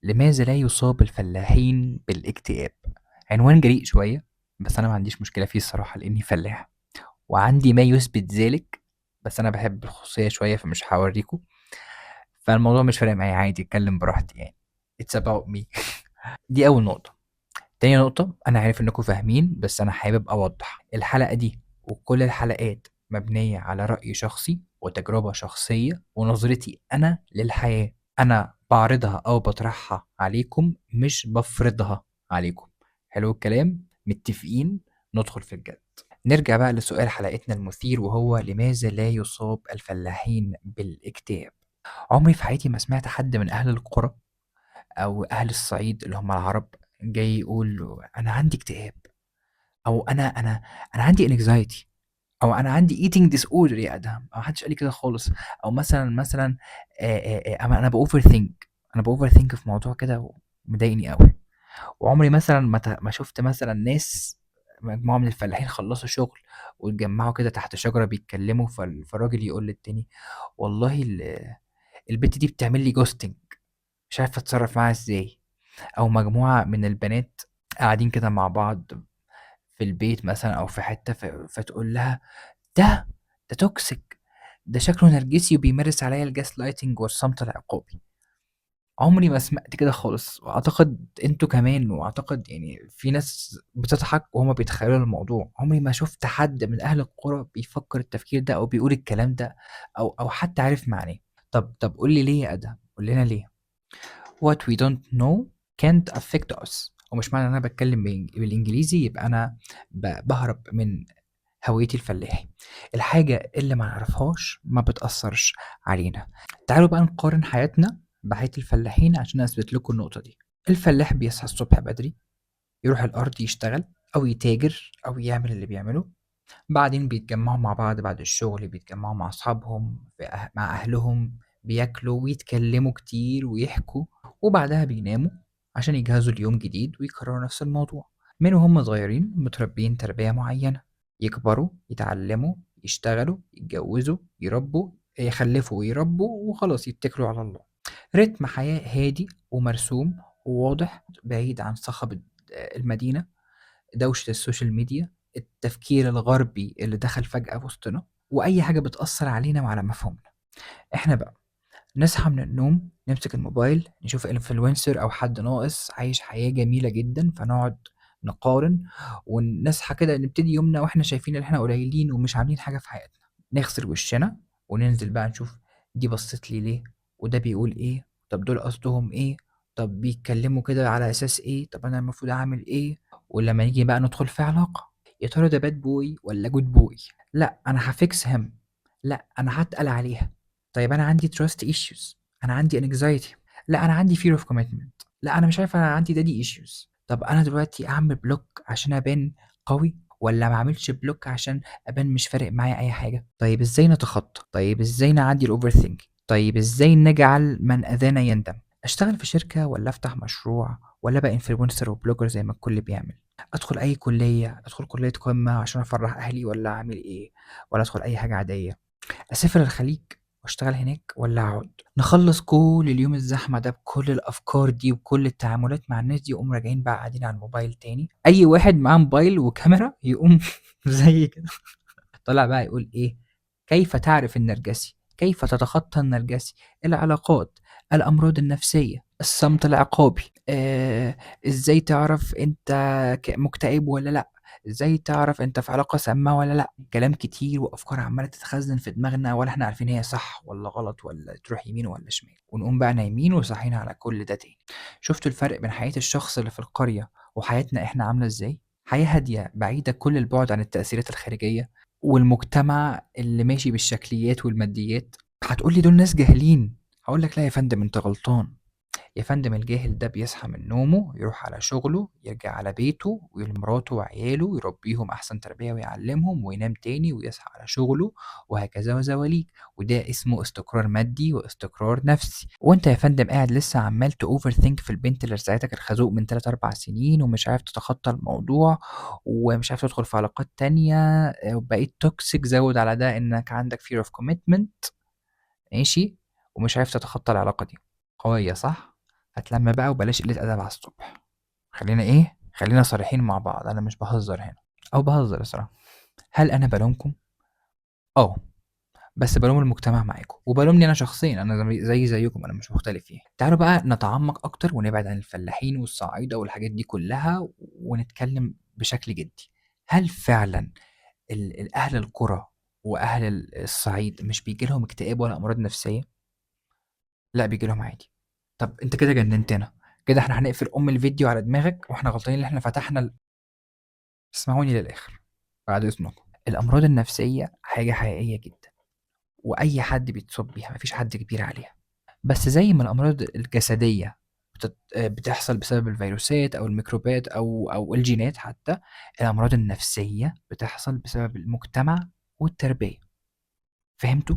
لماذا لا يصاب الفلاحين بالاكتئاب؟ عنوان جريء شوية، بس أنا ما عنديش مشكلة فيه الصراحة لأني فلاح وعندي ما يثبت ذلك، بس أنا بحب الخصوصية شوية فمش هوريكم، فالموضوع مش فارق معايا، عادي اتكلم براحتي يعني. It's about me. دي أول نقطة. تاني نقطة، أنا عارف إنكم فاهمين بس أنا حابب أوضح، الحلقة دي وكل الحلقات مبنية على رأي شخصي وتجربة شخصية ونظرتي أنا للحياة، أنا بعرضها أو بطرحها عليكم مش بفرضها عليكم. حلو الكلام؟ متفقين؟ ندخل في الجد. نرجع بقى لسؤال حلقتنا المثير، وهو لماذا لا يصاب الفلاحين بالاكتئاب؟ عمري في حياتي ما سمعت حد من أهل القرى أو أهل الصعيد اللي هم العرب جاي يقول أنا عندي اكتئاب، أو أنا عندي anxiety، أو أنا عندي eating disorder يا أدهم، أو محدش قال لي كده خالص، أو مثلا أنا ب overthink، أنا ب overthink في موضوع كده ومضايقني قوي. وعمري مثلا ما شفت مثلا ناس مجموعة من الفلاحين خلصوا شغل واتجمعوا كده تحت شجرة بيتكلموا، فالراجل يقول للتاني والله البت دي بتعمل لي ghosting، مش عارف اتصرف معاها ازاي. او مجموعة من البنات قاعدين كده مع بعض في البيت مثلا او في حتة، فتقول لها ده toxic، ده شكله نرجسي وبيمارس عليا ال gaslighting والصمت العقابي. عمري ما سمعت كده خالص، واعتقد انتوا كمان، واعتقد في ناس بتضحك وهما بيتخيلوا الموضوع. عمري ما شفت حد من اهل القرى بيفكر التفكير ده او بيقول الكلام ده او حتى عارف معناه. طب قول لي ليه يا ادهم؟ قول لنا ليه. What we don't know can't affect us. ومش معنى ان انا بتكلم بالانجليزي يبقى انا بهرب من هويتي الفلاحي. الحاجة اللي ما نعرفهاش ما بتأثرش علينا. تعالوا بقى نقارن حياتنا بحياة الفلاحين عشان أثبت لكم النقطة دي. الفلاح بيصحى الصبح بدري، يروح الأرض يشتغل أو يتاجر أو يعمل اللي بيعمله، بعدين بيتجمعوا مع بعض بعد الشغل، بيتجمعوا مع أصحابهم، مع أهلهم، بياكلوا ويتكلموا كتير ويحكوا، وبعدها بيناموا عشان يجهزوا ليوم جديد ويكرروا نفس الموضوع. من وهم صغيرين متربيين تربية معينة، يكبروا يتعلموا يشتغلوا يتجوزوا يربوا يخلفوا ويربوا وخلاص يتكلوا على الله. رتم حياة هادي ومرسوم وواضح، بعيد عن صخب المدينة، دوشة ال social media، التفكير الغربي اللي دخل فجأة وسطنا، وأي حاجة بتأثر علينا وعلى مفهومنا. إحنا بقى نصحى من النوم، نمسك الموبايل، نشوف influencer أو حد ناقص عايش حياة جميلة جدا، فنقعد نقارن، ونصحى كده نبتدي يومنا واحنا شايفين ان احنا قليلين ومش عاملين حاجة في حياتنا. نغسل وشنا وننزل بقى نشوف دي بصت لي ليه، وده بيقول ايه، طب دول قصدهم ايه، طب بيتكلموا كده على اساس ايه، طب انا المفروض اعمل ايه. ولما نيجي بقى ندخل في علاقة، يا ترى ده bad boy ولا good boy؟ لا انا ه fix him، لا انا هتقل عليها، طيب انا عندي trust issues، انا عندي anxiety، لا انا عندي fear of commitment، لا انا مش عارف انا عندي daddy issues. طب انا دلوقتي اعمل block عشان ابان قوي، ولا ما اعملش block عشان ابان مش فارق معايا اي حاجه؟ طيب ازاي نتخطى؟ طيب ازاي نعدي ال overthink؟ طيب ازاي نجعل من اذانا يندم؟ اشتغل في شركه ولا افتح مشروع ولا ابقى influencer و blogger زي ما الكل بيعمل؟ ادخل اي كليه؟ ادخل كليه قمه عشان افرح اهلي ولا اعمل ايه؟ ولا ادخل اي حاجه عاديه؟ اسافر الخليج واشتغل هناك ولا اقعد؟ نخلص كل اليوم الزحمه ده بكل الافكار دي وكل التعاملات مع الناس دي، وقوم راجعين بقى قاعدين على الموبايل تاني. اي واحد معاه موبايل وكاميرا يقوم زي كده طلع بقى يقول ايه؟ كيف تعرف النرجسي؟ كيف تتخطى النرجسي؟ العلاقات، الامراض النفسيه، الصمت العقابي، ازاي تعرف انت مكتئب ولا لا، ازاي تعرف انت في علاقة سامة ولا لا. كلام كتير وافكار عمالة تتخزن في دماغنا ولا احنا عارفين هي صح ولا غلط، ولا تروح يمين ولا شمال، ونقوم بقى نايمين وصاحيين على كل ده تاني. شفتوا الفرق بين حياة الشخص اللي في القرية وحياتنا احنا عاملة ازاي؟ حياة هادية بعيدة كل البعد عن التأثيرات الخارجية والمجتمع اللي ماشي بالشكليات والماديات. هتقولي دول ناس جاهلين، هقول لك لا يا فندم انت غلطان. يا فندم الجاهل ده بيصحى من نومه، يروح على شغله، يرجع على بيته ولمراته وعياله، يربيهم أحسن تربية ويعلمهم، وينام تاني ويصحى على شغله، وهكذا وزواليك. وده اسمه استقرار مادي واستقرار نفسي. وانت يا فندم قاعد لسه عمال ت overthink في البنت اللي رزعتك الخازوق من 3-4 سنين، ومش عارف تتخطى الموضوع، ومش عارف تدخل في علاقات تانية، وبقيت toxic. زود على ده انك عندك fear of commitment، ماشي، ومش عارف تتخطى العلاقة دي. قوية صح؟ هتلم بقى وبلاش قلة ادب على الصبح. خلينا ايه، خلينا صريحين مع بعض، انا مش بهزر هنا او بهزر الصراحة. هل انا بلومكم؟ بس بلوم المجتمع معاكم وبلومني انا شخصيا، انا زي زيكم، انا مش مختلف فيها. تعالوا بقى نتعمق اكتر ونبعد عن الفلاحين والصعايده والحاجات دي كلها ونتكلم بشكل جدي. هل فعلا اهل القرى واهل الصعيد مش بيجي لهم اكتئاب ولا امراض نفسية؟ لا بيجي لهم عادي. طب انت كده جننتنا كده، احنا هنقفل ام الفيديو على دماغك واحنا غلطانين ان احنا فتحنا اسمعوني للاخر بعد اذنكم. الامراض النفسية حاجة حقيقية جدا واي حد بيتصاب بيها، مفيش حد كبير عليها. بس زي ما الامراض الجسدية بتحصل بسبب الفيروسات او الميكروبات او الجينات، حتى الامراض النفسية بتحصل بسبب المجتمع والتربية. فهمتوا؟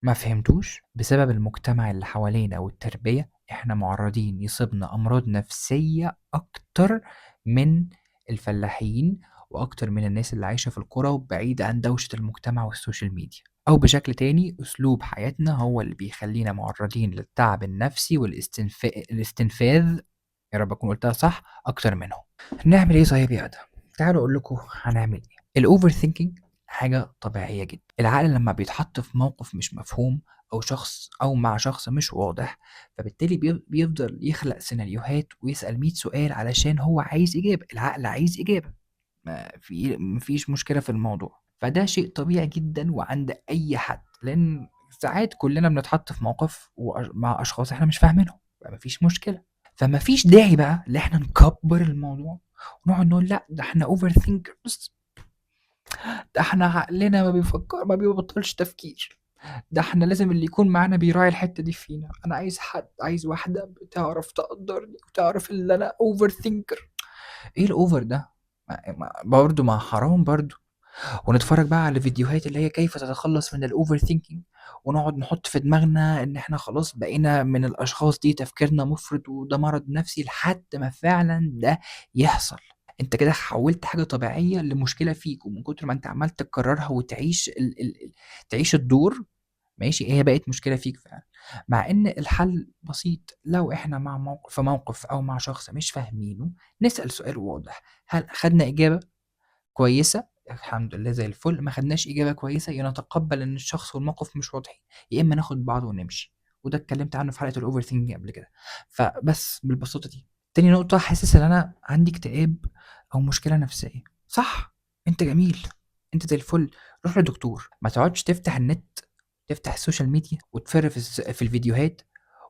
ما فهمتوش؟ بسبب المجتمع اللي حوالينا والتربية احنا معرضين يصيبنا امراض نفسية اكتر من الفلاحين واكتر من الناس اللي عايشه في القرى وبعيد عن دوشه المجتمع وال social media. او بشكل تاني اسلوب حياتنا هو اللي بيخلينا معرضين للتعب النفسي والاستنفاذ، يا رب اكون قلتها صح، اكتر منهم. نعمل ايه طيب يا ادهم؟ تعالوا اقول لكم هنعمل ايه. ال overthinking حاجة طبيعية جدا. العقل لما بيتحط في موقف مش مفهوم او شخص او مع شخص مش واضح، فبالتالي بيفضل يخلق سيناريوهات ويسأل 100 سؤال علشان هو عايز إجابة. العقل عايز إجابة، مفيش مشكلة في الموضوع. فده شيء طبيعي جدا وعند أي حد، لأن ساعات كلنا بنتحط في موقف مع أشخاص إحنا مش فاهمينهم، فمفيش مشكلة. فمفيش داعي بقى إن إحنا نكبر الموضوع ونقعد نقول لا ده إحنا overthinkers، ده إحنا عقلنا ما بيفكر، ما بيبطلش تفكير، ده احنا لازم اللي يكون معانا بيراعي الحتة دي فينا. انا عايز حد، عايز واحدة بتعرف تقدرني وتعرف ان انا overthinker. ايه ال over ده؟ برضه ما حرام برضه. ونتفرج بقى على فيديوهات اللي هي كيف تتخلص من ال overthinking، ونقعد نحط في دماغنا ان احنا خلاص بقينا من الاشخاص دي، تفكيرنا مفرط وده مرض نفسي، لحد ما فعلا ده يحصل. انت كده حولت حاجة طبيعية لمشكلة فيك، ومن كتر ما انت عمال تكررها وتعيش تعيش الدور، ماشي، هي بقت مشكلة فيك فعلا. مع ان الحل بسيط، لو احنا مع موقف، في موقف او مع شخص مش فاهمينه، نسأل سؤال واضح. هل خدنا اجابة كويسة؟ الحمد لله زي الفل. ما خدناش اجابة كويسة، يا نتقبل ان الشخص والموقف مش واضحين، يا اما ناخد بعض ونمشي. وده اتكلمت عنه في حلقة ال overthinking قبل كده. فبس بالبساطة دي. تاني نقطة، حاسس ان انا عندي اكتئاب او مشكلة نفسية. صح، انت جميل، انت زي الفل، روح لدكتور. ما تقعدش تفتح النت، تفتح ال social media وتفر في الفيديوهات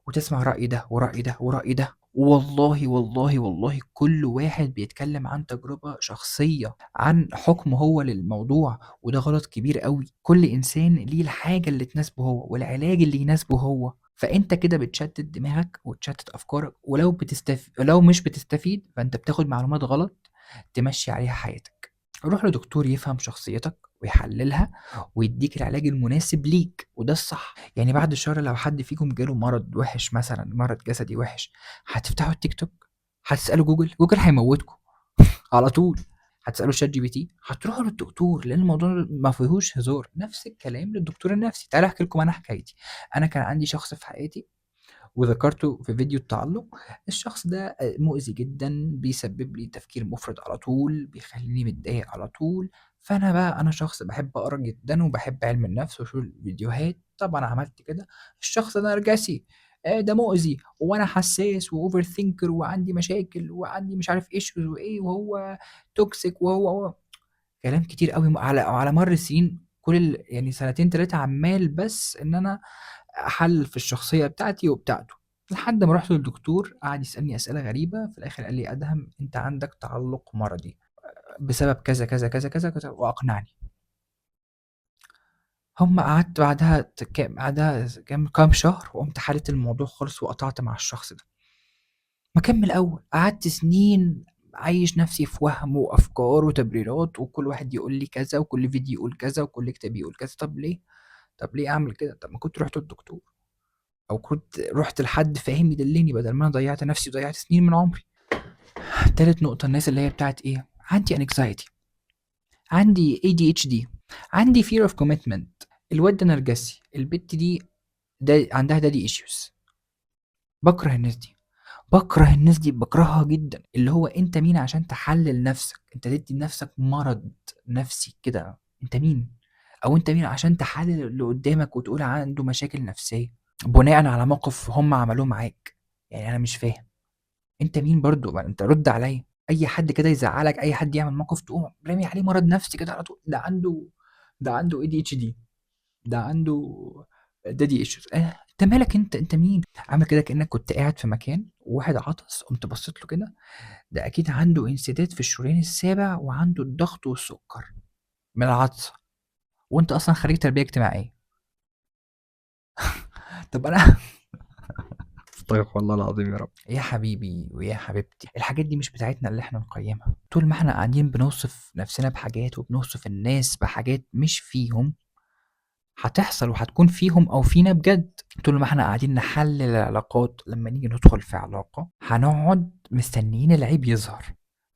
وتسمع رأي ده ورأي ده ورأي ده. والله والله والله كل واحد بيتكلم عن تجربة شخصية، عن حكم هو للموضوع، وده غلط كبير قوي. كل إنسان ليه الحاجة اللي تناسبه هو والعلاج اللي يناسبه هو. فأنت كده بتشتت دماغك وتشتت أفكارك، ولو مش بتستفيد فأنت بتاخد معلومات غلط تمشي عليها حياتك. روح لدكتور يفهم شخصيتك ويحللها ويديك العلاج المناسب ليك، وده الصح. بعد الشهر لو حد فيكم جاله مرض وحش مثلا، مرض جسدي وحش، هتفتحوا التيك توك، هتسألوا جوجل، جوجل هيموتكم على طول، هتسألوا شات جي بي تي، هتروحوا للدكتور، لأن الموضوع ما فيهوش هزار. نفس الكلام للدكتور النفسي. تعالى احكي لكم انا حكايتي. انا كان عندي شخص في حياتي وذكرته في فيديو التعلق. الشخص ده مؤذي جدا، بيسبب لي تفكير مفرط على طول، بيخليني متضايق على طول. فانا بقى انا شخص بحب اقرا جدا وبحب علم النفس واشوف الفيديوهات. طبعا عملت كده. الشخص ده نرجسي، ده مؤذي، وانا حساس و overthinker وعندي مشاكل وعندي مش عارف issues وايه، وهو toxic وهو هو كلام كتير قوي على مر السنين، كل سنتين تلاتة عمال بس ان انا احلل في الشخصية بتاعتي وبتاعته، لحد ما رحت للدكتور قعد يسألني أسئلة غريبة. في الآخر قال لي أدهم أنت عندك تعلق مرضي بسبب كذا كذا كذا كذا كذا، وأقنعني. هم قعدت بعدها بعدها كام شهر وقمت حلت الموضوع خالص وقطعت مع الشخص ده. ما كان من الأول، قعدت سنين عايش نفسي في وهم وأفكار وتبريرات، وكل واحد يقول لي كذا وكل فيديو يقول كذا وكل كتاب يقول كذا. طب ليه؟ طب ليه أعمل كده؟ طب ما كنت رحت للدكتور أو كنت رحت لحد فاهم يدلني، بدل ما أنا ضيعت نفسي وضيعت سنين من عمري. تالت نقطة، الناس اللي هي بتاعت إيه؟ عندي anxiety، عندي ADHD، عندي fear of commitment، الواد ده نرجسي، البت دي ده عندها daddy issues. بكره الناس دي، بكره الناس دي، بكرهها جدا. اللي هو انت مين عشان تحلل نفسك؟ انت تدي لنفسك مرض نفسي كده، انت مين؟ او انت مين عشان تحلل اللي قدامك وتقول عنده مشاكل نفسية بناء على موقف هم عملوه معاك؟ يعني انا مش فاهم انت مين برضو، ما انت رد عليا. اي حد كده يزعلك، اي حد يعمل موقف تقوم رامي عليه مرض نفسي كده على طول، ده عنده، ده عنده ADHD، ده عنده daddy issues. انت مالك؟ انت مين؟ عامل كده كانك كنت قاعد في مكان وواحد عطس، قمت بصيت له كده، ده اكيد عنده انسداد في الشريان السابع وعنده الضغط والسكر من العطس، وانت اصلا خريج تربيه اجتماعية. طب انا استغفر الله العظيم يا رب. يا حبيبي ويا حبيبتي، الحاجات دي مش بتاعتنا اللي احنا نقيمها. طول ما احنا قاعدين بنوصف نفسنا بحاجات وبنوصف الناس بحاجات مش فيهم، هتحصل وهتكون فيهم او فينا بجد. طول ما احنا قاعدين نحلل العلاقات، لما نيجي ندخل في علاقة هنقعد مستنيين العيب يظهر،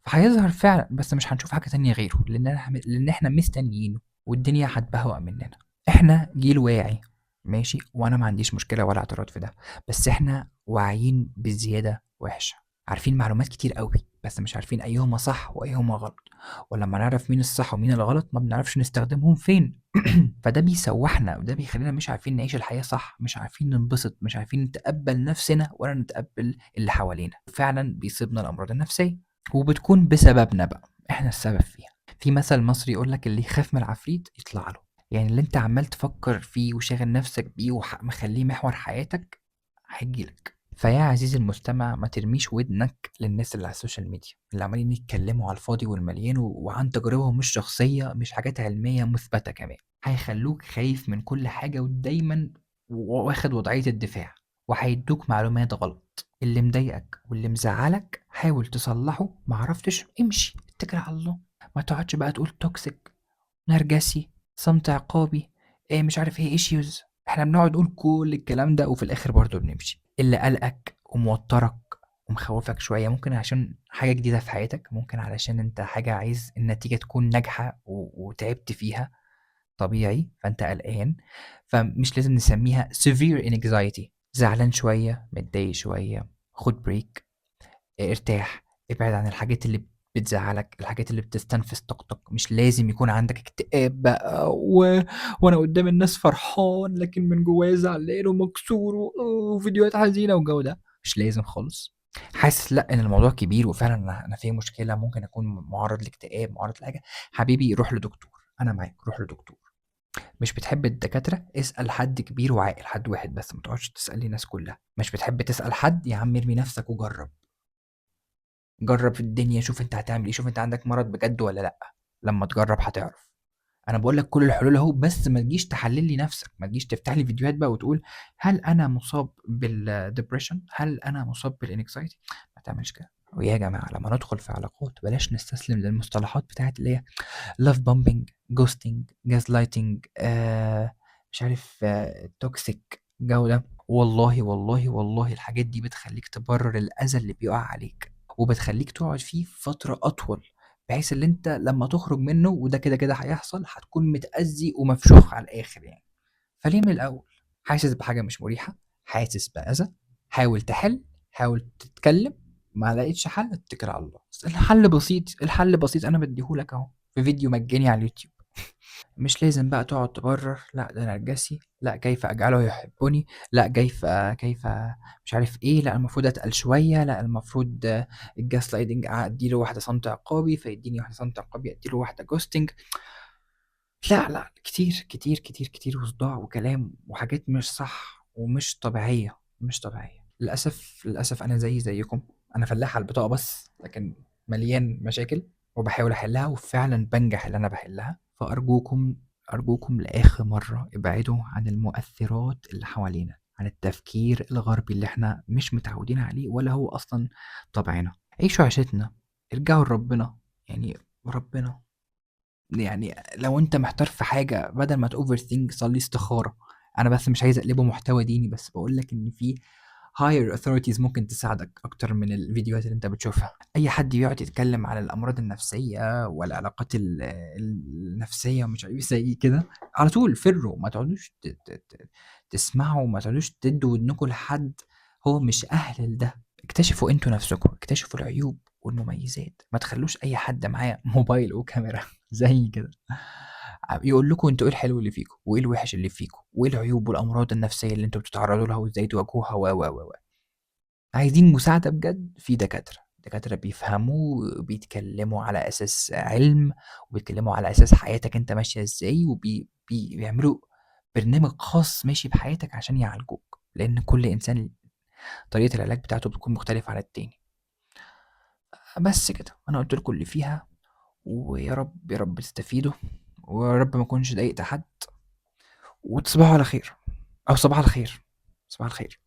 فهيظهر فعلا، بس مش هنشوف حاجة تانية غيره، لان احنا مستنيينه، والدنيا هتبهوأ مننا. احنا جيل واعي، ماشي، وانا ما عنديش مشكلة ولا اعتراض في ده، بس احنا واعيين بزيادة وحشة، عارفين معلومات كتير قوي، بس مش عارفين ايهما صح وايهما غلط، ولما نعرف مين الصح ومين الغلط ما بنعرفش نستخدمهم فين. فده بيسوحنا، وده بيخلينا مش عارفين نعيش الحياة صح، مش عارفين ننبسط، مش عارفين نتقبل نفسنا ولا نتقبل اللي حوالينا. فعلا بيصيبنا الأمراض النفسية، وبتكون بسببنا بقى، احنا السبب فيها. في مثل مصري يقول لك اللي يخاف من العفريت يطلع له. يعني اللي انت عمال تفكر فيه وشاغل نفسك بيه ومخليه محور حياتك هيجيلك. فيا عزيزي المستمع، ما ترميش ودنك للناس اللي على ال social media اللي عمالين يتكلموا على الفاضي والمليان وعن تجاربهم الشخصية، مش حاجات علمية مثبتة كمان. هيخلوك خايف من كل حاجة ودايما واخد وضعية الدفاع، وهيدوك معلومات غلط. اللي مضايقك واللي مزعلك حاول تصلحه، ما عرفتش امشي، اتكل على الله. ما تقعدش بقى تقول toxic، نرجسي، صمت عقابي، إيه مش عارف ايه issues. احنا بنقعد نقول كل الكلام ده وفي الاخر برضه بنمشي. اللي قلقك وموترك ومخوفك شوية، ممكن عشان حاجة جديدة في حياتك، ممكن علشان انت حاجة عايز النتيجة تكون ناجحة وتعبت فيها، طبيعي، فانت قلقان. فمش لازم نسميها severe anxiety. زعلان شوية، متضايق شوية، خد break، ارتاح، ابعد عن الحاجات اللي بتزعلك، الحاجات اللي بتستنفذ طاقتك. مش لازم يكون عندك اكتئاب بقى وانا قدام الناس فرحان لكن من جوايا زعلان ومكسور وفيديوهات حزينة والجو ده، مش لازم خالص. حاسس لا ان الموضوع كبير وفعلا انا في مشكلة، ممكن اكون معرض لاكتئاب، معرض لحاجة، حبيبي روح لدكتور، انا معاك، روح لدكتور. مش بتحب الدكاترة اسأل حد كبير وعاقل، حد واحد بس، ما تقعدش تسأل الناس كلها. مش بتحب تسأل حد، يا عم ارمي نفسك وجرب، جرب في الدنيا، شوف انت هتعمل ايه، شوف انت عندك مرض بجد ولا لا. لما تجرب هتعرف. انا بقول لك كل الحلول اهو، بس ما تجيش تحلل لي نفسك، ما تجيش تفتح لي فيديوهات بقى وتقول هل انا مصاب بال depression، هل انا مصاب بال anxiety. ما تعملش كده. ويا جماعة لما ندخل في علاقات بلاش نستسلم للمصطلحات بتاعت اللي هي love bombing، ghosting، gaslighting، مش عارف، toxic، جو ده. والله والله والله الحاجات دي بتخليك تبرر الاذى اللي بيقع عليك، وبتخليك تقعد فيه فترة أطول، بحيث ان انت لما تخرج منه، وده كده كده هيحصل، هتكون متأذي ومفشوخ على الآخر يعني. فليه من الأول؟ حاسس بحاجة مش مريحة، حاسس بأذى، حاول تحل، حاول تتكلم، ما لقيتش حل اتكل على الله. الحل بسيط، الحل بسيط، أنا بديهولك أهو في فيديو مجاني على اليوتيوب. مش لازم بقى تقعد تبرر، لا ده نرجسي، لا كيف أجعله يحبني، لا كيف مش عارف إيه، لا المفروض أتقل شوية، لا المفروض ال gaslighting أديله واحدة صمت عقابي فيديني واحدة صمت عقابي، أديله واحدة ghosting. لا لا، كتير كتير كتير كتير، وصداع وكلام وحاجات مش صح ومش طبيعية، مش طبيعية. للأسف للأسف أنا زي زيكم، أنا فلاح على البطاقة بس، لكن مليان مشاكل وبحاول أحلها، وفعلا بنجح اللي أنا بحلها. فأرجوكم، أرجوكم لآخر مرة ابعدوا عن المؤثرات اللي حوالينا، عن التفكير الغربي اللي احنا مش متعودين عليه ولا هو أصلا طبعنا. عيشوا عيشتنا، ارجعوا لربنا. يعني ربنا، يعني لو انت محتار في حاجة بدل ما ت overthink صلي استخارة. انا بس مش عايز اقلبه محتوى ديني، بس بقول لك ان في higher authorities ممكن تساعدك اكتر من الفيديوهات اللي انت بتشوفها. اي حد بيقعد يتكلم على الامراض النفسية والعلاقات النفسية ومش عارف زي كده، على طول فروا، ما تقعدوش تسمعوا، ما تقعدوش تدوا ودنكم لحد هو مش أهل لده. اكتشفوا أنتم نفسكم، اكتشفوا العيوب والمميزات، ما تخلّوش أي حد معاه موبايل وكاميرا زي كده يقول لكم أنتم إيه الحلو اللي فيكم، وإيه الوحش اللي فيكم، وإيه العيوب والأمراض النفسية اللي أنتم بتتعرضوا لها وإزاي تواجهوها و، و، و، و. عايزين مساعدة بجد، في دكاترة، دكاترة بيفهموا وبيتكلموا على أساس علم، وبيتكلموا على أساس حياتك أنت ماشية إزاي، وبي بي بيعملوا برنامج خاص ماشي بحياتك عشان يعالجوك، لأن كل إنسان طريقة العلاج بتاعته بتكون مختلفة عن التاني. بس كده، أنا قُلت لكم اللي فيها، ويا رب يا رب تستفيدوا، ويا رب ما أكونش ضايقت حد، وتصبحوا على خير، أو صباح الخير، صباح الخير.